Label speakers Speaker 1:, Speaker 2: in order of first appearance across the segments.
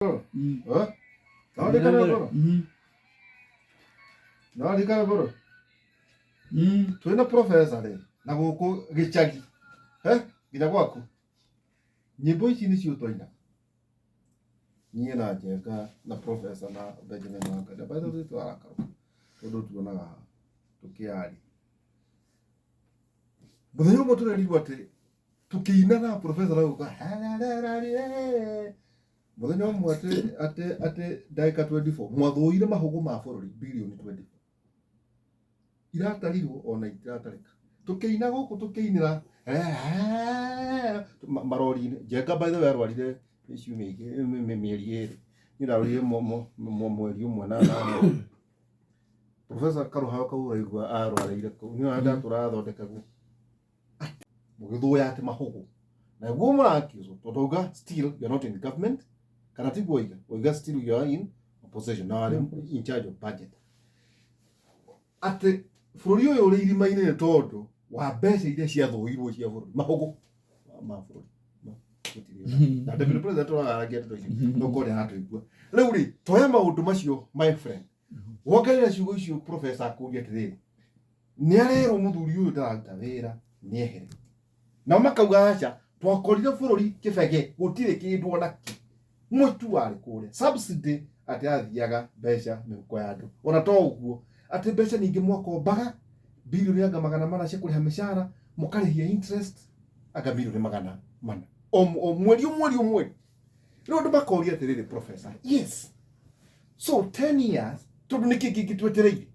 Speaker 1: Eh? Naririkana boro? Naririkana boro? Twĩna professor rĩ na gũkũ gĩcagi eh nginya gwaku nyĩmbo ici nĩcio twaina niĩ na Njenga na professor na Benjamin Wangari by the way twarakaruka tondũ tuonaga tũkĩaria mũthenya ũmwe tũrerirwo atĩ tũkĩina na professor agũka mũthenya ũmwe atĩ atĩ atĩ ndagĩka 24 mwathũire mahũgũ ma bũrũri birioni 24 iratarirwo ona itiratarĩka tũkĩina gũkũ tũkĩinĩra marori-inĩ Njenga by the way arwarire ciumia igĩrĩ mĩeri ĩrĩ niĩ ndarwarire mweri ũmwe na Professor Karũhao kau ũraigua arwarĩire kũu nĩ ona ndatũrathondekagwo mũgĩthũya atĩ mahũgũ naguo mũrakiucwo tondũ auga still you are not in government kana tiguo oiga oiga still you are in opposition na arĩ in charge of budget atĩ bũrũri ũyũ ũrĩ irima-inĩ nĩ tondũ wa mbeca iria ciathũirwo cia bũrũri mahũgũ ma bũrũri gũtirĩ na deputy president ũragaragia ndeto icio no korwo nĩ aratũigua rĩu rĩ toya maũndũ macio my friend wongerera ciugo icio professor akũria atĩrĩrĩ nĩ arerwo mũthuri ũyũ ndararuta wĩra nĩ ehere nao makauga aca twakorire bũrũri kĩbege gũtirĩ kĩndũ ona kĩ mũtu warĩ kũrĩa subsidy atĩ athiaga mbeca mĩhuko ya andũ ona to ũguo atĩ mbeca ningĩ mwakombaga birioni anga 400 cia kũrĩha mĩcara mũkarĩhia interest anga birioni 400 o mweri o mweri o mweri rĩu andũ makoria atĩrĩrĩ professor yes so 10 years tondũ nĩkĩ kĩngĩ twetereire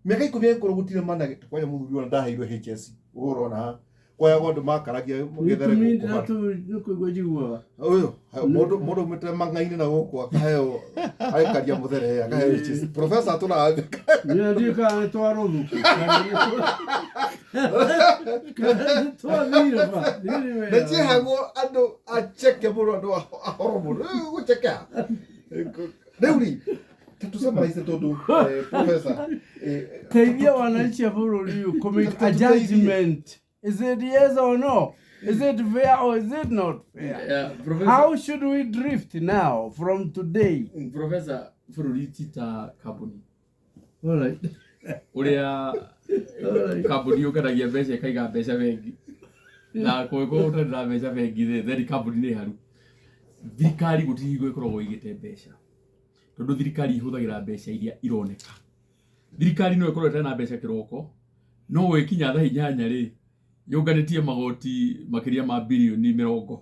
Speaker 1: mĩaka 10 ĩngĩkorwo gũtirĩ mana kwaya mũthuri ona ndaheirwo HSC ũrona haha kwaya andũ makaragia gĩthere gũkũ handũ.
Speaker 2: Nĩ kũigua njiguaga.
Speaker 1: Ũyũ mũndũ mũndũ umĩte mang'ainĩ na gũkũ akaheo agĩkaria mũthere akaheo HSC professor atũraga
Speaker 2: Niĩ ndiũĩ kana nĩ twarũthũku kana nĩ twathire ba. Niĩ nĩ wega.
Speaker 1: nĩ ciehagwo andũ acheke mũno andũ ahoro mũno Rĩu gũchekea rĩu rĩ tũcemanice tondũ professor
Speaker 2: Teithia wananchi a bũrũri ũyũ kũ make a
Speaker 1: Tũteithie.
Speaker 2: judgment. Is it yes or no? Is it fair or is it not fair?
Speaker 3: Yeah, Professor,
Speaker 2: How should we drift now from today?
Speaker 3: Professor bũrũri ti ta kambuni
Speaker 2: All right.
Speaker 3: ũrĩa kambuni yũnganagia mbeca ĩkaiga mbeca bengi na kũngĩkorwo ũtarĩ na mbeca bengi rĩ then kambuni nĩ haru thirikari gũtirĩ hingo ĩkoragwo ĩigĩte mbeca tondũ thirikari ĩhũthagĩra mbeca iria ironeka thirikari no ĩkorwo ĩtarĩ na mbeca kĩroko no gũgĩkinya thaa 8 rĩ yũnganĩtie magoti makĩria ma birioni 20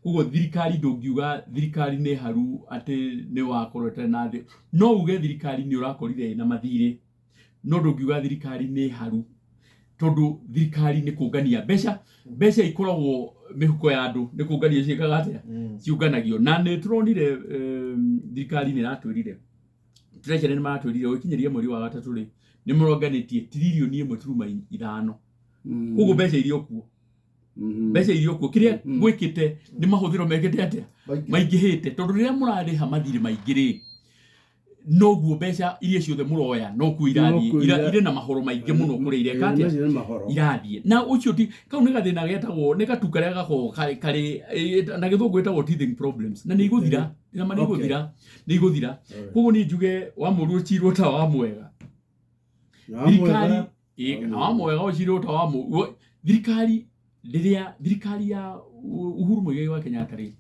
Speaker 3: koguo thirikari ndũngiuga thirikari nĩ haru atĩ nĩ wakorwo ĩtarĩ na thĩ no uge thirikari nĩ ũrakorire ĩna mathirĩ no ndũngiuga thirikari nĩ haru tondũ thirikari nĩ kũngania mbeca mbeca ikoragwo mĩhuko ya andũ nĩ kũngania ciĩkaga atĩa ciũnganagio na nĩ tũronire thirikari nĩ ĩratwĩrire treasury nĩ maratwĩrire gũkinyĩria mweri wa gatatũ rĩ nĩ maronganĩtie tiririoni 1.5 koguo mbeca iria kuo mbeca iria kuo kĩrĩa gwĩkĩte nĩ mahũthĩro mekĩte atĩa maingĩhĩte tondũ rĩrĩa mũrarĩha mathirĩ maingĩ rĩ noguo mbeca iria ciothe mũroya nokuo irathiĩ
Speaker 2: Nokuo
Speaker 3: irĩ na mahoro maingĩ mũno kũrĩa ireka atĩa
Speaker 2: Macio nĩ mahoro.
Speaker 3: irathiĩ na ũcio ti kau nĩ gathĩna getagwo nĩ gatu karĩa gakoragwo karĩ karĩ na gĩthũngũ gĩtagwo teething problems na nĩ igũthira na ma nĩ igũthira nĩ igũthira koguo niĩ njuge wa mũru ũcirwo ta wa mwega
Speaker 2: Na
Speaker 3: thirikari
Speaker 2: mwega.
Speaker 3: na wa mwega ũcirwo ta wa mũru thirikari rĩrĩa thirikari ya Uhuru Muigai wa Kenyatta rĩ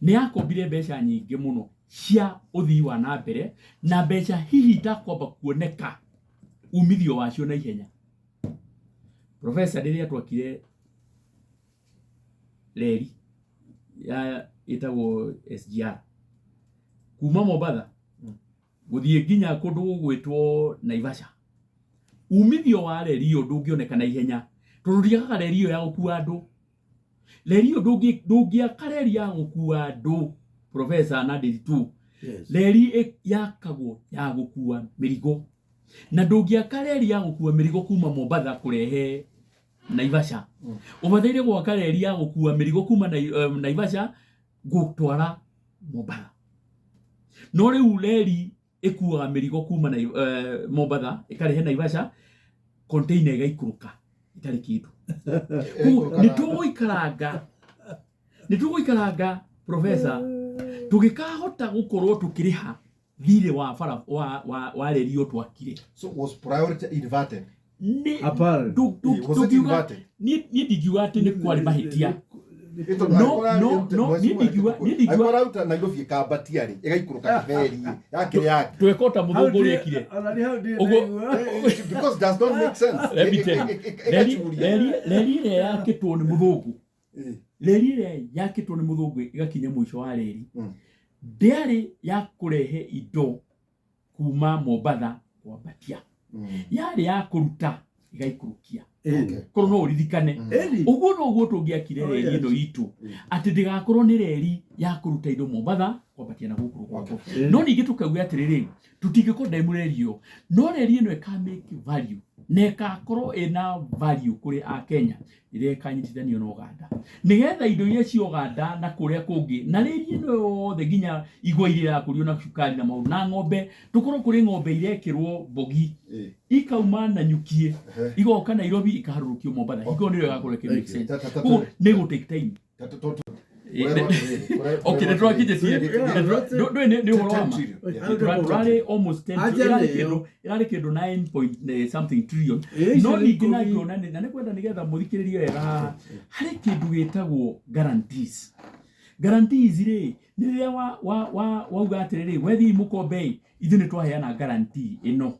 Speaker 3: nĩ yakombire mbeca nyingĩ mũno cia ũthii wa na mbere na mbeca hihi itakwamba kuoneka umithio wacio na ihenya professor rĩrĩa twakire reri ya ĩtagwo SGR kuma Mombatha gũthiĩ nginya kũndũ gũgwĩtwo Naivasha umithio wa reri ĩyo ndũngĩoneka na ihenya tondũ ndiakaga reri ĩyo ya gũkua andũ reri ĩyo ndũngĩaka reri ya gũkua andũ professor na Ndiritu reri yakagwo ya gũkua mĩrigo na ndũngĩaka reri ya gũkua mĩrigo kuma Mombatha kũrehe Naivasha ũbataire gwaka reri ya gũkua mĩrigo kuma Naivasha gũtwara Mombatha no rĩu reri ĩkuaga mĩrigo kuma Mombatha ĩkarehe Naivasha container ĩgaikũrũka ĩtarĩ kĩndũ koguo nĩ tũgũikaranga nĩ tũgũikaranga professor Tũgĩkahota gũkorwo tũkĩrĩha thirĩ wa bara wa reri ĩyo twakire.
Speaker 1: So was priority inverted?
Speaker 3: Nĩ
Speaker 2: Apparently.
Speaker 1: Was it
Speaker 3: tũngiuga
Speaker 1: inverted?
Speaker 3: niĩ ndingiuga atĩ nĩ kwarĩ mahĩtia.
Speaker 1: Ĩtondũ
Speaker 3: No,
Speaker 1: angĩkorwo
Speaker 3: no,
Speaker 1: arute-
Speaker 3: no,
Speaker 1: mwezi
Speaker 3: niĩ
Speaker 1: ũmwe
Speaker 3: ndingiuga- niĩ ndingiuga-
Speaker 1: angĩkorwo aruta Nairobi ĩkambatia rĩ, ĩgaikũrũka Kĩberi yakĩrĩ yake.
Speaker 3: Tweka o ta mũthũngũ ũrĩa ekire.
Speaker 2: Ona nĩ hau ndirĩ
Speaker 3: Ũguo-
Speaker 2: ndaigua.
Speaker 1: Because it does not make sense.
Speaker 3: Let me tell you.
Speaker 1: Ĩgacuria.
Speaker 3: Reri ĩrĩa yakĩtwo nĩ mũthũngũ, reri ĩrĩa yakĩtwo nĩ mũthũngũ ĩgakinya mũico wa reri, ndĩarĩ ya kũrehe indo kuma Mombatha kwambatia, yarĩ ya kũruta ĩgaikũrũkia.
Speaker 1: Okay.
Speaker 3: Korwo no ũririkane,
Speaker 2: Ĩni.
Speaker 3: ũguo noguo tũngĩakire
Speaker 2: Oh,
Speaker 3: reri
Speaker 2: yes.
Speaker 3: ĩno itũ, atĩ ndĩgakorwo nĩ reri ya kũruta indo Mombatha kwambatia na gũkũ rũgongo. No ningĩ tũkauga atĩrĩrĩ, tũtingĩkondemũ reri ĩyo, no reri ĩno ĩka make value na ĩkakorwo ĩna value kũrĩ akenya rĩrĩa ĩkanyitithanio na Ũganda, nĩgetha indo iria cia Ũganda na kũrĩa kũngĩ na reri ĩno yothe nginya igwa iria irakũrio na cukari na maũndũ na ng'ombe, tũkorwo kũrĩ ng'ombe irekĩrwo mbogi ikauma na nyukie igoka Nairobi ikaharũrũkio Mombatha, hingo nĩrĩo ĩgakorwo ĩkĩ make sense. Koguo nĩ gũ take time. Okay, nĩ tũrakinyĩtie. Ndũĩ nĩ ũhoro wa ma. Tũrarĩ almost 10
Speaker 2: Acha
Speaker 3: ĩrarĩ
Speaker 2: nĩyo.
Speaker 3: kĩndũ, ĩrarĩ kĩndũ 9 point something trillion.
Speaker 2: Ĩ, icio
Speaker 3: No
Speaker 2: nĩ
Speaker 3: ningĩ
Speaker 2: ikũmi.
Speaker 3: na ngĩona na nĩ kwenda nĩgetha mũthikĩrĩrie wega haha, harĩ kĩndũ gĩtagwo guarantees. Guarantees rĩ, nĩ rĩrĩa wauga atĩrĩrĩ, wethiĩ mũkombe ĩ, ithuĩ nĩ twaheana guarantee ĩno.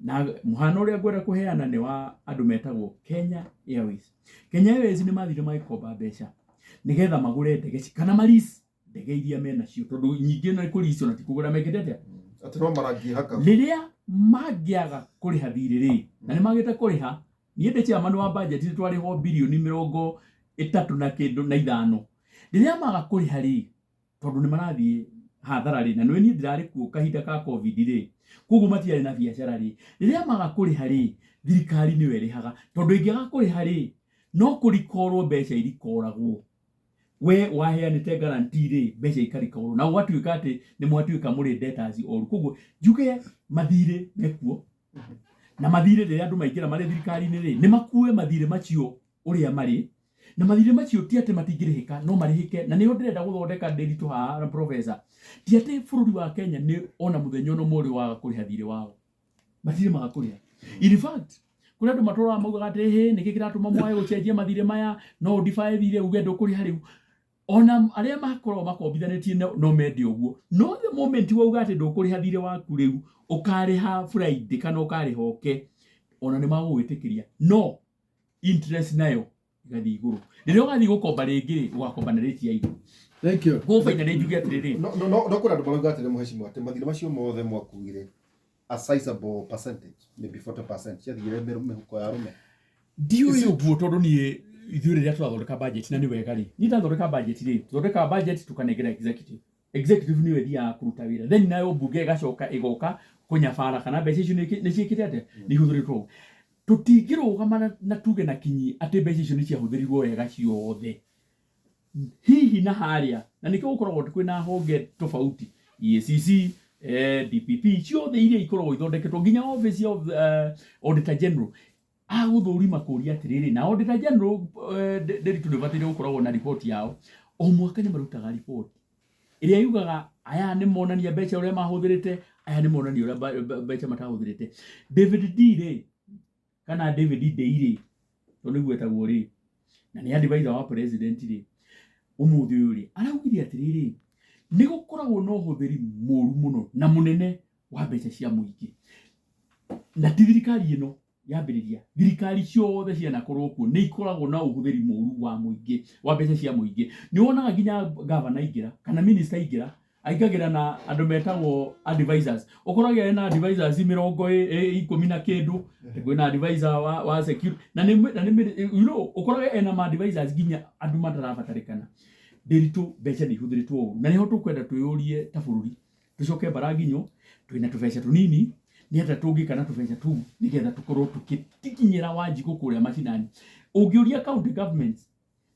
Speaker 3: Na mũhano ũrĩa ngwenda kũheana nĩ wa andũ metagwo Kenya Airways. Kenya Airways nĩ mathire magĩkomba mbeca nĩgetha magũre ndege kana maris ndege iria menacio, tondũ nyingĩ nĩ kũricio na ti kũgũra mekĩte atĩa.
Speaker 1: Atĩ no marangĩhaka.
Speaker 3: Rĩrĩa mangĩaga kũrĩha thirĩ rĩ, na nĩ magĩte kũrĩha, niĩ ndĩ chairman wa budget nĩ twarĩhwo birioni 35 na kĩndũ na ithano. Rĩrĩa maga kũrĩha rĩ, tondũ nĩ marathiĩ hathara rĩ, na nĩ niĩ ndĩrarĩ kuo kahinda ka COVID rĩ, koguo matiarĩ na biacara rĩ, rĩrĩa maga kũrĩha rĩ, thirikari nĩyo ĩrĩhaga, tondũ ĩngĩaga kũrĩha rĩ, no kũrikorwo mbeca irikoragwo. We waheanĩte guarantee rĩ, mbeca ikarikorwo na ũgatuĩka atĩ nĩ mwatuĩka mũrĩ debtors oru. Koguo njuge mathirĩ mekuo, na mathirĩ rĩrĩa andũ maingĩra marĩ thirikari-inĩ rĩ, nĩ makue mathirĩ macio ũrĩa marĩ, na mathirĩ macio ti atĩ matingĩrĩhĩka, no marĩhĩke. Na nĩho ndĩrenda gũthondeka ndĩritũ haha na professor, ti atĩ bũrũri wa Kenya nĩ ona mũthenya ona ũmwe ũrĩ waga kũrĩha thirĩ wao, matirĩ maga kũrĩha. In fact, kũrĩ andũ matũraga maugaga atĩ hĩ, nĩkĩ kĩratũma mwage gũcenjia mathirĩ maya, no ũdibae thirĩ uge ndũkũrĩha rĩu. Ona arĩa makoragwo makombithanĩtie no mende ũguo, no the moment wauga atĩ ndũkũrĩha thirĩ waku rĩu, ũkarĩha Friday kana ũkarĩha ũke, ona nĩ magũgwĩtĩkĩria, no interest nayo ĩgathiĩ igũrũ. Rĩrĩa ũgathiĩ gũkomba rĩngĩ rĩ, ũgakomba na rate ya igũrũ.
Speaker 2: Thank you.
Speaker 3: Koguo finally njuge atĩrĩrĩ,
Speaker 1: No no no kũrĩ andũ marauga atĩrĩ mũhecimiwa atĩ mathirĩ macio mothe mwakuire a sizable percentage, maybe 40% ciathire mĩhuko ya arũme.
Speaker 3: Ndiũĩ ũguo, tondũ niĩ ithuĩ rĩrĩa tũrathondeka budget, na nĩ wega rĩ, niĩ ndathondeka budget rĩ, tũthondekaga budget tũkanengera executive. Executive nĩyo ĩthiaga kũruta wĩra, then nayo mbunge ĩgacoka ĩgoka kũnyabara kana mbeca icio nĩ ciĩkĩte atĩa, nĩ ihũthĩrĩtwo ũguo. Tũtingĩrũgama na tuge na kinyi atĩ mbeca icio nĩ ciahũthĩrirwo wega ciothe hihi na harĩa, na nĩkĩo gũkoragwo kwĩna honge tofauti, EACC, DPP, ciothe iria ikoragwo ithondeketwo nginya office of Auditor General agũthũrima kũria atĩrĩrĩ, na Auditor General Nderitu nĩ bataire gũkoragwo na riboti yao o mwaka, nĩ marutaga riboti ĩrĩa yugaga aya nĩ monania mbeca ũrĩa mahũthĩrĩte, aya nĩ monania ũrĩa mbeca matahũthĩrĩte. David D rĩ, kana David Ndei rĩ, tondũ nĩguo etagwo rĩ, na nĩ advisor wa president rĩ, ũmũthĩ ũyũ rĩ, araugire atĩrĩrĩ, nĩ gũkoragwo na ũhũthĩri mũru mũno na mũnene wa mbeca cia mũingĩ, na ti thirikari ĩno yambĩrĩria, thirikari ciothe cianakorwo kuo nĩ ikoragwo na ũhũthĩri mũru wa mũingĩ, wa mbeca cia mũingĩ. Nĩ wonaga nginya gavana aingĩra kana minister aingĩra, aingagĩra na andũ metagwo advisors, ũkoraga ena advisors mĩrongo ikũmi na kĩndũ, kwĩna advisor wa security na nĩ you know, ũkoraga ena ma advisors nginya andũ matarabatarĩkana. Ndĩritũ mbeca nĩ ihũthĩrĩtwo ũru, na nĩho tũkwenda twĩyũrie ta bũrũri, tũcoke mbara nginyo, twĩna tũbeca tũnini, nĩ atĩa tũngĩka na tũbeca tũu nĩgetha tũkorwo tũkĩkinyĩra Wanjikũ kũrĩa macinani. Ũngĩũria county governments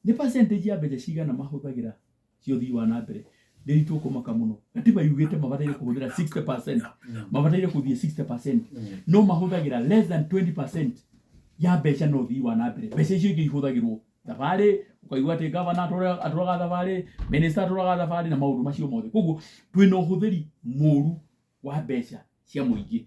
Speaker 3: nĩ percentage ya mbeca cigana mahũthagĩra cia ũthii wa na mbere, ndĩritũ kũmaka mũno. Gatiba yugĩte mabataire kũhũthĩra 60%, mabataire kũthiĩ 60%, no mahũthagĩra less than 20% ya mbeca na ũthii wa na mbere. Mbeca icio ingĩ ihũthagĩrwo Thabarĩ ũkaigua atĩ gavana atũraga thabarĩ, minister atũraga thabarĩ na maũndũ macio mothe. Koguo twĩna ũhũthĩri mũru wa mbeca cia mũingĩ.